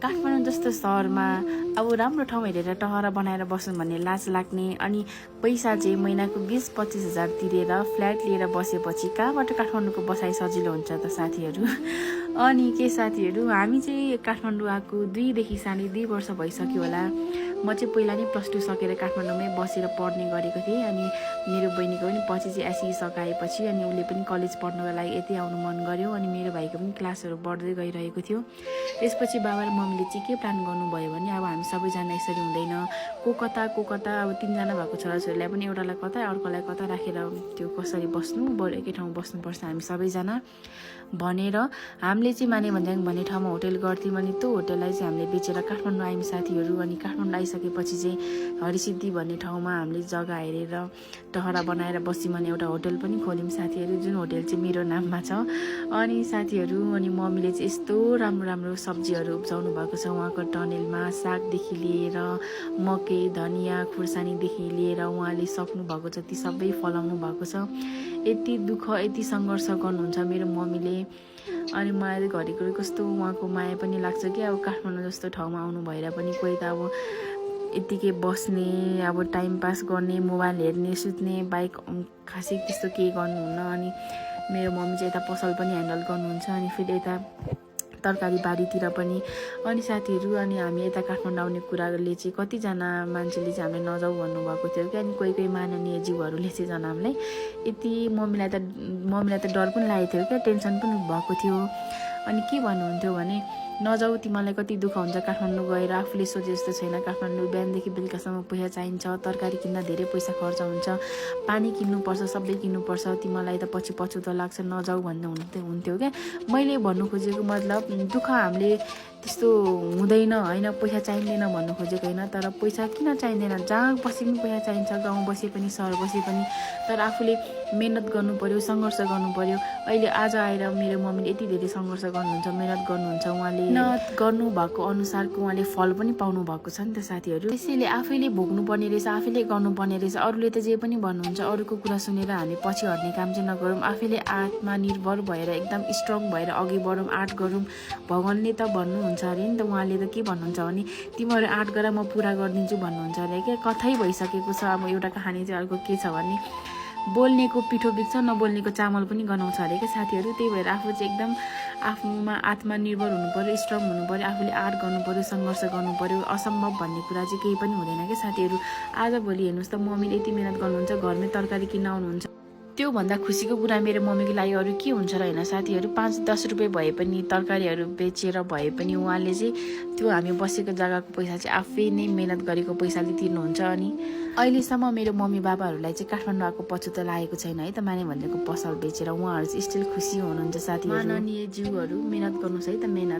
काठमाडौँ जस्तो सहरमा अब राम्रो ठाउँ हेरेर टहरा बनाएर बस्नु भन्ने लाज लाग्ने अनि पैसा चाहिँ महिनाको 20-25 हजार तिरेर फ्ल्याट लिएर बसेपछि कहाँबाट काठमाडौँको बसाइ सजिलो हुन्छ त साथीहरू। अनि के साथीहरू, हामी चाहिँ काठमाडौँ आएको 2 वर्ष भइसक्यो होला। म चाहिँ पहिला नै +2 सकेर काठमाडौँमै बसेर पढ्ने गरेको थिएँ। अनि मेरो बहिनीको पनि पछि चाहिँ एसई सकाएपछि अनि उसले पनि कलेज पढ्नको लागि यतै आउनु मन गर्यो। अनि मेरो भाइको पनि क्लासहरू बढ्दै गइरहेको थियो। त्यसपछि बाबा र मम्मीले चाहिँ के प्लान गर्नुभयो भने अब हामी सबैजना यसरी हुँदैन, को कता अब 3जना भएको छोराछोरीलाई पनि एउटालाई कता अर्कोलाई कता राखेर त्यो कसरी बस्नु, बरु एकै ठाउँ बस्नुपर्छ हामी सबैजना भनेर हामीले चाहिँ माने भन्ने ठाउँमा होटल गर्थ्यौँ। अनि त्यो होटललाई चाहिँ हामीले बेचेर काठमाडौँ आयौँ साथीहरू। अनि काठमाडौँ आइसकेपछि चाहिँ हरिसिद्धि भन्ने ठाउँमा हामीले जग्गा हेरेर टहरा बनाएर बस्यौँ। अनि एउटा होटल पनि खोल्यौँ साथीहरू, जुन होटल चाहिँ मेरो नाममा छ। अनि साथीहरू, अनि मम्मीले चाहिँ यस्तो राम्रो सब्जीहरू उब्जाउनु भएको छ उहाँको टनेलमा, सागदेखि लिएर मकै, धनियाँ, खुर्सानीदेखि लिएर उहाँले सक्नु भएको जति सबै फलाउनु भएको छ। यति दुःख यति सङ्घर्ष गर्नुहुन्छ मेरो मम्मीले। अनि मलाई घरिघरि कस्तो उहाँको माया पनि लाग्छ कि अब काठमाडौँ जस्तो ठाउँमा आउनु भएर पनि कोही त अब यत्तिकै बस्ने, अब टाइम पास गर्ने, मोबाइल हेर्ने, सुत्ने बाइक खासै त्यस्तो केही गर्नुहुन्न। अनि मेरो मम्मी चाहिँ यता पसल पनि ह्यान्डल गर्नुहुन्छ अनि फेरि यता तरकारी बारीतिर पनि। अनि साथीहरू, अनि हामी यता काठमाडौँ आउने कुराले चाहिँ कतिजना मान्छेले चाहिँ हामीले नजाऊ भन्नुभएको थियो कि। अनि कोही माननीय जीवहरूले चाहिँ झन् हामीलाई यति मम्मीलाई त डर पनि लागेको थियो क्या, टेन्सन पनि भएको थियो। अनि के भन्नुहुन्थ्यो भने नजाऊ, तिमीलाई कति दुःख हुन्छ काठमाडौँ गएर, आफूले सोचे जस्तो छैन काठमाडौँ, बिहानदेखि बेलुकासम्म पैसा चाहिन्छ, तरकारी किन्न धेरै पैसा खर्च हुन्छ, पानी किन्नुपर्छ, सबै किन्नुपर्छ, तिमीलाई त पछि पछुतो लाग्छ, नजाऊ हुन्थ्यो क्या। मैले भन्नु खोजेको मतलब दुःख हामीले त्यस्तो हुँदैन होइन, पैसा चाहिँदैन भन्नु खोजेको होइन, तर पैसा किन चाहिँदैन, जहाँ बसे पनि पैसा चाहिन्छ, गाउँ बसे पनि सहर बसे पनि, तर आफूले मेहनत गर्नु पर्यो, सङ्घर्ष गर्नु पर्यो। अहिले आज आएर मेरो मम्मीले यति धेरै सङ्घर्ष गर्नुहुन्छ, मेहनत गर्नुहुन्छ, उहाँले मेहनत गर्नुभएको अनुसारको उहाँले फल पनि पाउनु भएको छ नि त साथीहरू। त्यसैले आफैले भोग्नुपर्ने रहेछ, आफैले गर्नुपर्ने रहेछ। अरूले त जे पनि भन्नुहुन्छ, अरूको कुरा सुनेर हामी पछि हट्ने काम चाहिँ नगरौँ, आफैले आत्मनिर्भर भएर एकदम स्ट्रङ भएर अघि बढौँ, आँट गरौँ। भगवान्ले त भन्नुहुन्छ अरे नि त, उहाँले त के भन्नुहुन्छ भने तिमीहरू आँट गर म पुरा गरिदिन्छु भन्नुहुन्छ अरे क्या। कथै भइसकेको छ। अब एउटा कहानी चाहिँ अर्को के छ भने बोल्नेको पिठो बिग्छ, नबोल्नेको चामल पनि गनाउँछ अरे क्या साथीहरू। त्यही भएर आफू चाहिँ एकदम आफूमा आत्मनिर्भर हुनु पर्यो, स्ट्रङ हुनु पर्यो, आफूले आँट गर्नु पर्यो, सङ्घर्ष गर्नु पर्यो। असम्भव भन्ने कुरा चाहिँ केही पनि हुँदैन क्या साथीहरू। आज भोलि हेर्नुहोस् त, मम्मीले यति मिहिनेत गर्नुहुन्छ, घरमै तरकारी किन्न आउनुहुन्छ। त्योभन्दा खुसीको कुरा मेरो मम्मीको लागि अरू के हुन्छ र होइन साथीहरू। 5-10 रुपियाँ भए पनि तरकारीहरू बेचेर भए पनि उहाँले चाहिँ त्यो हामी बसेको जग्गाको पैसा चाहिँ आफै नै मेहनत गरेको पैसाले तिर्नुहुन्छ। अनि अहिलेसम्म मेरो मम्मी बाबाहरूलाई चाहिँ काठमाडौँ आएको पछुतो लागेको छैन है त, माने भनेको पसल बेचेर उहाँहरू चाहिँ स्टिल खुसी हुनुहुन्छ साथीहरू। माननीय जीवहरू, मेहनत गर्नुहोस् है त, मेहनत।